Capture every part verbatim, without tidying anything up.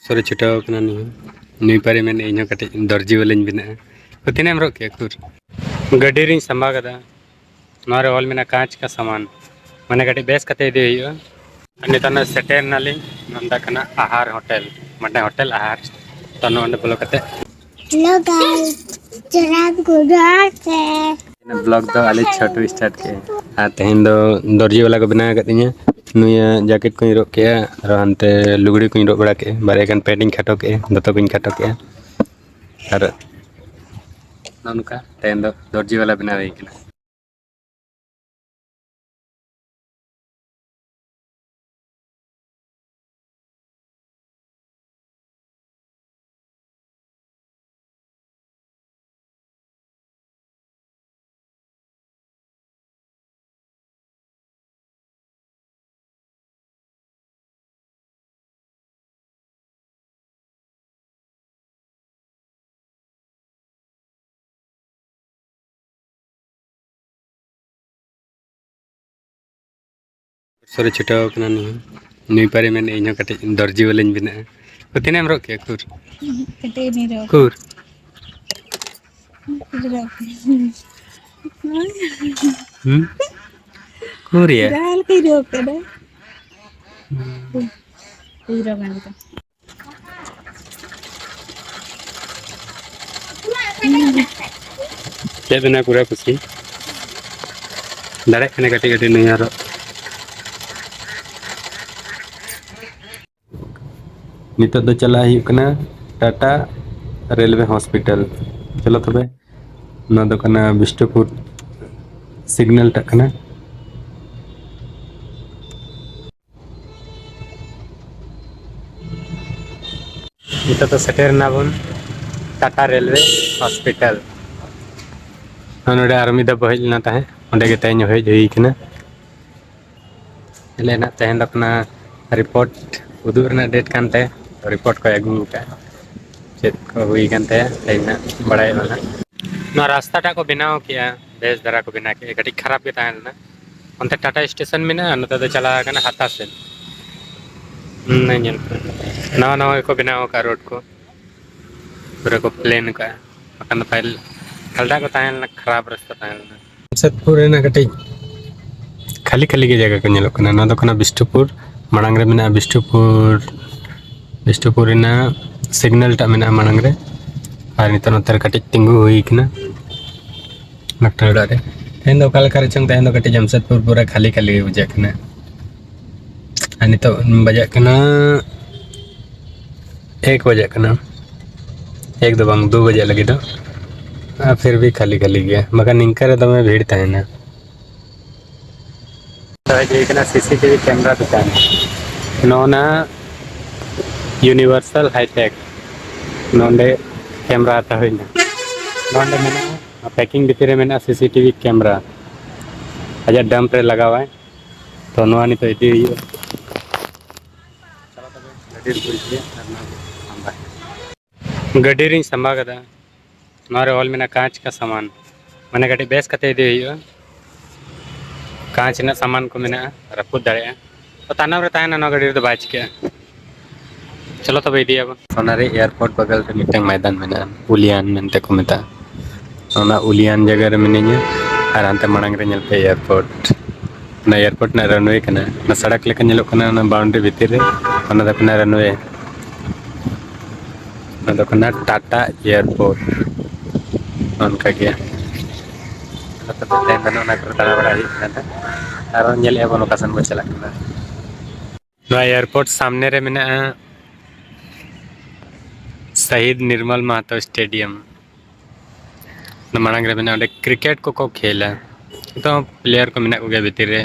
ᱥᱚᱨᱮ ᱪᱷᱩᱴᱟᱹᱣ ᱠᱟᱱᱟ ᱱᱩᱭ ᱦᱚᱸ᱾ ᱱᱩᱭ ᱯᱟᱨᱮ ᱢᱮᱱ ᱤᱧ ᱦᱚᱸ ᱠᱟᱹᱴᱤᱡ ᱫᱚᱨᱡᱤ ᱵᱟᱞᱟᱧ ᱵᱮᱱᱟᱜᱼᱟ᱾ ᱛᱚ ᱛᱤᱱᱟᱹᱜ ᱮᱢ ᱨᱚᱜ ᱠᱮᱜᱼᱟ ᱠᱷᱩᱨ? ᱜᱟᱹᱰᱤ ᱨᱤᱧ ᱥᱟᱢᱵᱟᱣ ᱠᱟᱫᱟ᱾ ᱱᱚᱣᱟ ᱨᱮ ᱚᱞ ᱢᱮᱱᱟᱜᱼᱟ ᱠᱟᱸᱪ ᱠᱟ ᱥᱟᱢᱟᱱ, ᱢᱟᱱᱮ ᱠᱟᱹᱴᱤᱡ ᱵᱮᱥ ᱠᱟᱛᱮ ᱤᱫᱤ ᱦᱩᱭᱩᱜᱼᱟ᱾ ᱟᱨ ᱱᱤᱛᱚᱜ ᱱᱚᱰᱮ ᱥᱮᱴᱮᱨ ᱱᱟᱞᱤᱧ, ᱱᱚᱣᱟ ᱫᱚ ᱠᱟᱱᱟ ᱟᱦᱟᱨ ᱦᱳᱴᱮᱞ, ᱢᱟᱱᱮ ᱦᱳᱴᱮᱞ ᱟᱦᱟᱨ᱾ ᱛᱚ ᱱᱚᱰᱮ ᱵᱚᱞᱚ ᱠᱟᱛᱮ Hello guys, ᱪᱟᱞᱟᱣ ᱜᱚᱫᱚᱜ ᱯᱮ᱾ ᱵᱞᱚᱜ ᱫᱚ ᱟᱞᱮ ᱪᱷᱚᱴᱩ ᱥᱴᱟᱨᱴ ᱠᱮᱜᱼᱟ᱾ ᱟᱨ ᱛᱮᱦᱮᱧ ᱫᱚ ᱫᱚᱨᱡᱤ ᱵᱟᱞᱟ ᱠᱚ ᱵᱮᱱᱟᱣ ᱟᱠᱟᱫ ᱛᱤᱧᱟᱹ᱾ ᱱᱩᱭᱟᱜ ᱡᱟᱠᱮᱴ ᱠᱚᱧ ᱨᱚᱜ ᱠᱮᱜᱼᱟ, ᱟᱨ ᱦᱟᱱᱛᱮ ᱞᱩᱜᱽᱲᱤ ᱠᱚᱧ ᱨᱚᱜ ᱵᱟᱲᱟ ᱠᱮᱜᱼᱟ, ᱵᱟᱨᱭᱟ ᱜᱟᱱ ᱯᱮᱱᱴ ᱤᱧ ᱠᱷᱟᱴᱚ ᱠᱮᱜᱼᱟ, ᱫᱚᱛᱚ ᱠᱚᱧ ᱠᱷᱟᱴᱚ ᱠᱮᱜᱼᱟ᱾ ᱟᱨ ᱱᱚᱜᱼᱚ ᱱᱚᱝᱠᱟ ᱛᱮᱦᱮᱧ ᱫᱚ ᱫᱚᱨᱡᱤ ᱵᱟᱞᱟ ᱵᱮᱱᱟᱣ ᱦᱩᱭ ᱠᱟᱱᱟ᱾ ᱥᱚᱨᱮ ᱪᱷᱩᱴᱟᱹᱣ ᱠᱟᱱᱟ ᱱᱩᱭ ᱦᱚᱸ᱾ ᱱᱩᱭ ᱯᱟᱨᱮ ᱢᱮᱱ ᱤᱧ ᱦᱚᱸ ᱠᱟᱹᱴᱤᱡ ᱫᱚᱨᱡᱤ ᱵᱟᱞᱟᱧ ᱵᱮᱱᱟᱜᱼᱟ᱾ ᱛᱚ ᱛᱤᱱᱟᱹᱜ ᱮᱢ ᱨᱚᱜ ᱠᱮᱜᱼᱟ ᱠᱷᱩᱨ? ᱠᱟᱹᱴᱤᱡ ᱱᱤᱨᱚ᱾ ᱠᱷᱩᱨ᱾ ᱦᱩᱸ? ᱠᱷᱩᱨ ᱭᱟ? ᱡᱟᱦᱟᱸ ᱞᱮᱠᱟᱭ ᱨᱚᱜ ᱠᱟᱫᱟ᱾ ᱦᱩᱸ᱾ ᱦᱩᱭ ᱨᱚᱜ ᱠᱟᱱ ᱜᱮᱛᱟᱢᱟ᱾ ᱪᱮᱫ ᱵᱮᱱᱟ ᱯᱩᱨᱟᱹ ᱠᱩᱥᱤ᱾ ᱫᱟᱲᱮᱜ ᱠᱟᱱᱟ ᱠᱟᱹᱴᱤᱡ ᱠᱟᱹᱴᱤᱡ ᱱᱩᱭ ᱟᱨᱚ᱾ ᱱᱤᱛᱚᱜ ᱫᱚ ᱪᱟᱞᱟᱜ ᱦᱩᱭᱩᱜ ᱠᱟᱱᱟ ᱴᱟᱴᱟ ᱨᱮᱞᱣᱮ ᱦᱚᱥᱯᱤᱴᱟᱞ᱾ ᱪᱚᱞᱚ ᱛᱚᱵᱮ, ᱱᱚᱣᱟ ᱫᱚ ᱠᱟᱱᱟ ᱵᱤᱥᱱᱩᱯᱩᱨ ᱥᱤᱜᱽᱱᱟᱞ ᱴᱟᱜ ᱠᱟᱱᱟ᱾ ᱱᱤᱛᱚᱜ ᱫᱚ ᱥᱮᱴᱮᱨ ᱮᱱᱟ ᱵᱚᱱ ᱴᱟᱴᱟ ᱨᱮᱞᱣᱮ ᱦᱚᱥᱯᱤᱴᱟᱞ᱾ ᱟᱨ ᱱᱚᱰᱮ ᱟᱨ ᱢᱤᱫ ᱫᱷᱟᱣ ᱵᱚ ᱦᱮᱡ ᱞᱮᱱᱟ ᱛᱟᱦᱮᱸᱫ, ᱚᱸᱰᱮ ᱜᱮ ᱛᱮᱦᱮᱧ ᱦᱮᱡ ᱦᱩᱭ ᱠᱟᱱᱟ᱾ ᱦᱮᱡ ᱞᱮᱱᱟ ᱛᱮᱦᱮᱧ ᱫᱚ ᱠᱟᱱᱟ ᱨᱤᱯᱳᱨᱴ ᱩᱫᱩᱜ ᱨᱮᱱᱟᱜ ᱰᱮᱴ ᱠᱟᱱ ᱛᱟᱭᱟ, ᱨᱤᱯᱳᱨᱴ ᱠᱚᱭ ᱟᱹᱜᱩ ᱟᱠᱟᱫᱼᱟ᱾ ᱪᱮᱫ ᱠᱚ ᱦᱩᱭ ᱠᱟᱱ ᱛᱟᱭᱟ ᱛᱮᱦᱮᱧ ᱦᱟᱸᱜ ᱵᱟᱲᱟᱭᱚᱜᱼᱟ ᱦᱟᱸᱜ᱾ ᱱᱚᱣᱟ ᱨᱟᱥᱛᱟ ᱴᱟᱜ ᱠᱚ ᱵᱮᱱᱟᱣ ᱠᱮᱜᱼᱟ, ᱵᱮᱥ ᱫᱷᱟᱨᱟ ᱠᱚ ᱵᱮᱱᱟᱣ ᱠᱮᱜᱼᱟ, ᱠᱟᱹᱴᱤᱡ ᱠᱷᱟᱨᱟᱯ ᱜᱮ ᱛᱟᱦᱮᱸ ᱞᱮᱱᱟ᱾ ᱚᱱᱛᱮ ᱴᱟᱴᱟ ᱥᱴᱮᱥᱚᱱ ᱢᱮᱱᱟᱜᱼᱟ, ᱱᱚᱛᱮ ᱫᱚ ᱪᱟᱞᱟᱣ ᱟᱠᱟᱱᱟ ᱦᱟᱛᱟ ᱥᱮᱫ᱾ ᱦᱩᱸ, ᱧᱮᱞ ᱯᱮ᱾ ᱱᱟᱣᱟ ᱱᱟᱣᱟ ᱜᱮᱠᱚ ᱵᱮᱱᱟᱣ ᱟᱠᱟᱫ ᱨᱳᱰ ᱠᱚ, ᱯᱩᱨᱟᱹ ᱠᱚ ᱯᱞᱮᱱ ᱟᱠᱟᱫᱼᱟ᱾ ᱵᱟᱠᱷᱟᱱ ᱫᱚ ᱯᱟᱹᱦᱤᱞ ᱠᱷᱟᱞᱰᱟ ᱠᱚ ᱛᱟᱦᱮᱸ ᱞᱮᱱᱟ, ᱠᱷᱟᱨᱟᱯ ᱨᱟᱥᱛᱟ ᱛᱟᱦᱮᱸ ᱞᱮᱱᱟ᱾ ᱡᱟᱢᱥᱮᱫᱽᱯᱩᱨ ᱨᱮᱱᱟᱜ ᱠᱟᱹᱴᱤᱡ ᱠᱷᱟᱹᱞᱤ ᱠᱷᱟᱹᱞᱤ ᱜᱮ ᱡᱟᱭᱜᱟ ᱠᱚ ᱧᱮᱞᱚᱜ ᱠᱟᱱᱟ᱾ ᱱᱚᱣᱟ ᱫᱚ ᱠᱟᱱᱟ ᱵᱤᱥᱱᱩᱯᱩᱨ, ᱢᱟᱲᱟᱝ ᱨᱮ ᱢᱮᱱᱟᱜᱼᱟ ᱵᱤᱥᱱᱩᱯᱩᱨ, ᱵᱤᱥᱱᱩᱯᱩᱨ ᱨᱮᱱᱟᱜ ᱥᱤᱜᱽᱱᱟᱞ ᱴᱟᱜ ᱢᱮᱱᱟᱜᱼᱟ ᱢᱟᱲᱟᱝ ᱨᱮ, ᱟᱨ ᱱᱤᱛᱚᱜ ᱱᱚᱛᱮ ᱨᱮ ᱠᱟᱹᱴᱤᱡ ᱛᱤᱸᱜᱩ ᱦᱩᱭ ᱠᱟᱱᱟ ᱰᱟᱠᱛᱟᱨ ᱚᱲᱟᱜ ᱨᱮ᱾ ᱛᱮᱦᱮᱧ ᱫᱚ ᱚᱠᱟ ᱞᱮᱠᱟ ᱨᱮᱪᱚᱝ, ᱛᱮᱦᱮᱧ ᱫᱚ ᱠᱟᱹᱴᱤᱡ ᱡᱟᱢᱥᱮᱫᱽᱯᱩᱨ ᱯᱩᱨᱟᱹ ᱠᱷᱟᱹᱞᱤ ᱠᱷᱟᱹᱞᱤ ᱜᱮ ᱵᱩᱡᱷᱟᱹᱜ ᱠᱟᱱᱟ᱾ ᱟᱨ ᱱᱤᱛᱚᱜ ᱵᱟᱡᱟᱜ ᱠᱟᱱᱟ ᱮᱠ ᱵᱟᱡᱟᱜ ᱠᱟᱱᱟ, ᱮᱠ ᱫᱚ ᱵᱟᱝ, ᱫᱩ ᱵᱟᱡᱟᱜ ᱞᱟᱹᱜᱤᱫ ᱫᱚ, ᱟᱨ ᱯᱷᱤᱨ ᱵᱷᱤ ᱠᱷᱟᱹᱞᱤ ᱠᱷᱟᱹᱞᱤ ᱜᱮᱭᱟ, ᱵᱟᱠᱷᱟᱱ ᱱᱤᱝᱠᱟ ᱨᱮ ᱫᱚᱢᱮ ᱵᱷᱤᱲ ᱛᱟᱦᱮᱱᱟ᱾ ᱦᱮᱡ ᱦᱩᱭ ᱠᱟᱱᱟ ᱥᱤ ᱥᱤ ᱴᱤ ᱵᱷᱤ ᱠᱮᱢᱨᱟ ᱫᱚᱠᱟᱱ, ᱱᱚᱜᱼᱚ ᱱᱟ ᱤᱭᱩᱱᱤᱵᱷᱟᱨᱥᱟᱞ ᱦᱟᱭᱴᱮᱠ, ᱱᱚᱰᱮ ᱠᱮᱢᱨᱟ ᱦᱟᱛᱟᱣ ᱦᱩᱭᱱᱟ᱾ ᱱᱚᱰᱮ ᱢᱮᱱᱟᱜᱼᱟ, ᱯᱮᱠᱤᱝ ᱵᱷᱤᱛᱤᱨ ᱨᱮ ᱢᱮᱱᱟᱜᱼᱟ ᱥᱤ ᱥᱤ ᱴᱤ ᱵᱷᱤ ᱠᱮᱢᱨᱟ, ᱟᱡᱟᱜ ᱰᱟᱢᱯ ᱨᱮ ᱞᱟᱜᱟᱣᱟᱭ᱾ ᱛᱚ ᱱᱚᱣᱟ ᱱᱤᱛᱚᱜ ᱤᱫᱤ ᱦᱩᱭᱩᱜᱼᱟ᱾ ᱪᱟᱞᱟᱣ ᱛᱟᱵᱚᱱ ᱜᱟᱹᱰᱤ ᱨᱮ ᱵᱚᱞᱚ ᱤᱫᱤᱭᱟ ᱟᱨ ᱱᱚᱣᱟ ᱥᱟᱢᱵᱟ᱾ ᱜᱟᱹᱰᱤ ᱨᱤᱧ ᱥᱟᱢᱵᱟᱣ ᱠᱟᱫᱟ᱾ ᱱᱚᱣᱟ ᱨᱮ ᱚᱞ ᱢᱮᱱᱟᱜᱼᱟ ᱠᱟᱸᱪ ᱠᱟ ᱥᱟᱢᱟᱱ, ᱢᱟᱱᱮ ᱠᱟᱹᱴᱤᱡ ᱵᱮᱥ ᱠᱟᱛᱮ ᱤᱫᱤ ᱦᱩᱭᱩᱜᱼᱟ᱾ ᱠᱟᱸᱪ ᱨᱮᱱᱟᱜ ᱥᱟᱢᱟᱱ ᱠᱚ ᱢᱮᱱᱟᱜᱼᱟ, ᱨᱟᱹᱯᱩᱫ ᱫᱟᱲᱮᱭᱟᱜᱼᱟ᱾ ᱛᱚ ᱛᱟᱭᱱᱚᱢ ᱨᱮ ᱛᱟᱦᱮᱱᱟ, ᱱᱚᱣᱟ ᱜᱟᱹᱰᱤ ᱨᱮᱫᱚ ᱵᱟᱭ ᱪᱤᱠᱟᱹᱜᱼᱟ᱾ ᱪᱚᱞᱚ ᱛᱚᱵᱮ ᱤᱫᱤᱭᱟᱵᱚᱱ᱾ ᱥᱚᱱᱟᱨᱤ ᱮᱭᱟᱨᱯᱳᱨᱴ ᱵᱟᱜᱟᱞ ᱨᱮ ᱢᱤᱫᱴᱟᱝ ᱢᱚᱭᱫᱟᱱ ᱢᱮᱱᱟᱜᱼᱟ, ᱩᱞᱤᱭᱟᱱ ᱢᱮᱱᱛᱮ ᱠᱚ ᱢᱮᱛᱟᱜᱼᱟ᱾ ᱚᱱᱟ ᱩᱞᱤᱭᱟᱱ ᱡᱟᱭᱜᱟ ᱨᱮ ᱢᱤᱱᱟᱹᱧᱟ, ᱟᱨ ᱦᱟᱱᱛᱮ ᱢᱟᱲᱟᱝ ᱨᱮ ᱧᱮᱞ ᱯᱮ ᱮᱭᱟᱨᱯᱳᱨᱴ᱾ ᱚᱱᱟ ᱮᱭᱟᱨᱯᱳᱨᱴ ᱨᱮᱱᱟᱜ ᱨᱟᱱᱣᱮ ᱠᱟᱱᱟ, ᱚᱱᱟ ᱥᱚᱲᱚᱠ ᱞᱮᱠᱟ ᱧᱮᱞᱚᱜ ᱠᱟᱱᱟ, ᱚᱱᱟ ᱵᱟᱣᱩᱱᱰᱟᱨᱤ ᱵᱷᱤᱛᱤᱨ ᱨᱮ, ᱚᱱᱟ ᱫᱚ ᱠᱟᱱᱟ ᱨᱟᱱᱣᱮ᱾ ᱚᱱᱟ ᱫᱚ ᱠᱟᱱᱟ ᱴᱟᱴᱟ ᱮᱭᱟᱨᱯᱳᱨᱴ᱾ ᱚᱱᱠᱟ ᱜᱮ᱾ ᱛᱮᱦᱮᱧ ᱫᱚ ᱱᱚᱜᱼᱚ ᱱᱚᱣᱟ ᱠᱚᱨᱮ ᱫᱟᱬᱟ ᱵᱟᱲᱟ ᱦᱩᱭᱩᱜ ᱠᱟᱱᱟ᱾ ᱟᱨᱚ ᱧᱮᱞᱮᱫᱼᱟ ᱵᱚᱱ ᱚᱠᱟ ᱥᱮᱱ ᱵᱚᱱ ᱪᱟᱞᱟᱜ ᱠᱟᱱᱟ᱾ ᱱᱚᱣᱟ ᱮᱭᱟᱨᱯᱳᱨᱴ ᱥᱟᱢᱱᱮ ᱨᱮ ᱢᱮᱱᱟᱜᱼᱟ ᱥᱟᱦᱤᱫ ᱱᱤᱨᱢᱚᱞ ᱢᱟᱦᱟᱛᱚ ᱥᱴᱮᱰᱤᱭᱟᱢ᱾ ᱚᱱᱟ ᱢᱟᱲᱟᱝ ᱨᱮ ᱢᱮᱱᱟᱜᱼᱟ, ᱚᱸᱰᱮ ᱠᱨᱤᱠᱮᱴ ᱠᱚᱠᱚ ᱠᱷᱮᱞᱟ᱾ ᱱᱤᱛᱚᱜ ᱦᱚᱸ ᱯᱞᱮᱭᱟᱨ ᱠᱚ ᱢᱮᱱᱟᱜ ᱠᱚᱜᱮᱭᱟ ᱵᱷᱤᱛᱤᱨ ᱨᱮ,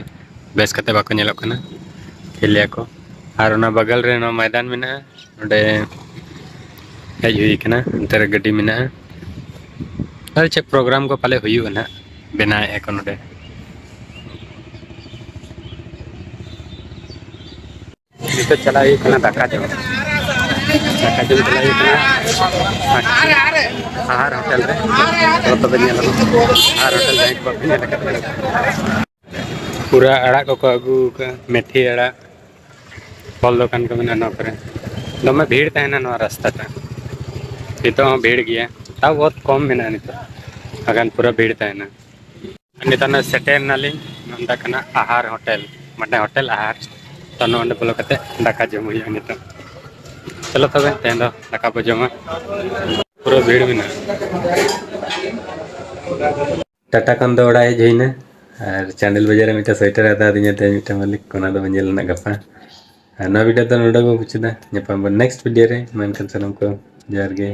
ᱵᱮᱥ ᱠᱟᱛᱮ ᱵᱟᱠᱚ ᱧᱮᱞᱚᱜ ᱠᱟᱱᱟ, ᱠᱷᱮᱞ ᱜᱮᱭᱟ ᱠᱚ᱾ ᱟᱨ ᱚᱱᱟ ᱵᱟᱜᱟᱞ ᱨᱮ ᱱᱚᱣᱟ ᱢᱚᱭᱫᱟᱱ ᱢᱮᱱᱟᱜᱼᱟ, ᱱᱚᱸᱰᱮ ᱦᱮᱡ ᱦᱩᱭ ᱠᱟᱱᱟ᱾ ᱚᱱᱛᱮ ᱨᱮ ᱜᱟᱹᱰᱤ ᱢᱮᱱᱟᱜᱼᱟ᱾ ᱟᱨ ᱪᱮᱫ ᱯᱨᱳᱜᱨᱟᱢ ᱠᱚ ᱯᱟᱞᱮ ᱦᱩᱭᱩᱜᱼᱟ ᱱᱟᱦᱟᱜ, ᱵᱮᱱᱟᱣᱮᱫᱼᱟ ᱠᱚ ᱱᱚᱸᱰᱮ᱾ ᱱᱤᱛᱚᱜ ᱪᱟᱞᱟᱜ ᱦᱩᱭᱩᱜ ᱠᱟᱱᱟ ᱫᱟᱠᱟ ᱡᱚᱢ᱾ ᱫᱟᱠᱟ ᱡᱚᱢ ᱪᱟᱞᱟᱜ ᱦᱩᱭᱩᱜ ᱠᱟᱱᱟ ᱟᱦᱟᱨ ᱦᱳᱴᱮᱞ ᱨᱮ᱾ ᱛᱚ ᱛᱚᱵᱮ ᱧᱮᱞ ᱟᱵᱚᱱ ᱟᱦᱟᱨ ᱦᱳᱴᱮᱞ, ᱡᱟᱦᱟᱸᱭ ᱠᱚ ᱵᱟᱯᱮ ᱧᱮᱞ ᱟᱠᱟᱫ ᱛᱟᱞᱮ᱾ ᱯᱩᱨᱟᱹ ᱟᱲᱟᱜ ᱠᱚᱠᱚ ᱟᱹᱜᱩ ᱟᱠᱟᱫᱼᱟ, ᱢᱮᱛᱷᱤ ᱟᱲᱟᱜ, ᱯᱷᱚᱞ ᱫᱚᱠᱟᱱ ᱠᱚ ᱢᱮᱱᱟᱜᱼᱟ ᱱᱚᱣᱟ ᱠᱚᱨᱮ᱾ ᱫᱚᱢᱮ ᱵᱷᱤᱲ ᱛᱟᱦᱮᱱᱟ ᱱᱚᱣᱟ ᱨᱟᱥᱛᱟ ᱴᱟ᱾ ᱱᱤᱛᱚᱜ ᱦᱚᱸ ᱵᱷᱤᱲ ᱜᱮᱭᱟ, ᱛᱟᱣ ᱵᱚᱦᱩᱛ ᱠᱚᱢ ᱢᱮᱱᱟᱜᱼᱟ ᱱᱤᱛᱚᱜ, ᱵᱟᱠᱷᱟᱱ ᱯᱩᱨᱟᱹ ᱵᱷᱤᱲ ᱛᱟᱦᱮᱱᱟ᱾ ᱱᱤᱛᱚᱜ ᱱᱚᱜᱼᱚᱭ ᱥᱮᱴᱮᱨ ᱱᱟᱞᱤᱧ, ᱱᱚᱸᱰᱮ ᱠᱟᱱᱟ ᱟᱦᱟᱨ ᱦᱳᱴᱮᱞ, ᱢᱟᱱᱮ ᱦᱳᱴᱮᱞ ᱟᱦᱟᱨ᱾ ᱛᱚ ᱱᱚᱸᱰᱮ ᱵᱚᱞᱚ ᱠᱟᱛᱮ ᱫᱟᱠᱟ ᱡᱚᱢ ᱦᱩᱭᱩᱜᱼᱟ ᱱᱤᱛᱚᱜ᱾ ᱪᱚᱞᱚ ᱛᱚᱵᱮ ᱛᱮᱦᱮᱧ ᱫᱚ ᱫᱟᱠᱟ ᱵᱚ ᱡᱚᱢᱟ, ᱯᱩᱨᱟᱹ ᱵᱷᱤᱲ ᱢᱮᱱᱟᱜᱼᱟ᱾ ᱴᱟᱴᱟ ᱠᱷᱚᱱ ᱫᱚ ᱚᱲᱟᱜ ᱦᱮᱡ ᱦᱩᱭᱱᱟ, ᱟᱨ ᱪᱟᱱᱰᱤᱞ ᱵᱟᱡᱟᱨ ᱨᱮ ᱢᱤᱫᱴᱟᱝ ᱥᱳᱭᱮᱴᱟᱨ ᱦᱟᱛᱟᱣ ᱫᱤᱧᱟ ᱛᱮᱦᱮᱧ ᱢᱤᱫᱴᱟᱝ ᱢᱟᱹᱞᱤᱠ, ᱚᱱᱟ ᱫᱚ ᱵᱚᱱ ᱧᱮᱞ ᱨᱮᱱᱟᱜ ᱜᱟᱯᱟ᱾ ᱟᱨ ᱱᱚᱣᱟ ᱵᱷᱤᱰᱤᱭᱳ ᱫᱚ ᱱᱚᱰᱮ ᱵᱚ ᱢᱩᱪᱟᱹᱫᱟ᱾ ᱧᱟᱯᱟᱢ ᱵᱚᱱ ᱱᱮᱠᱥᱴ ᱵᱷᱤᱰᱤᱭᱳ ᱨᱮ᱾ ᱢᱟ ᱮᱱᱠᱷᱟᱱ ᱥᱟᱱᱟᱢ ᱠᱚ ᱡᱚᱦᱟᱨ ᱜᱮ᱾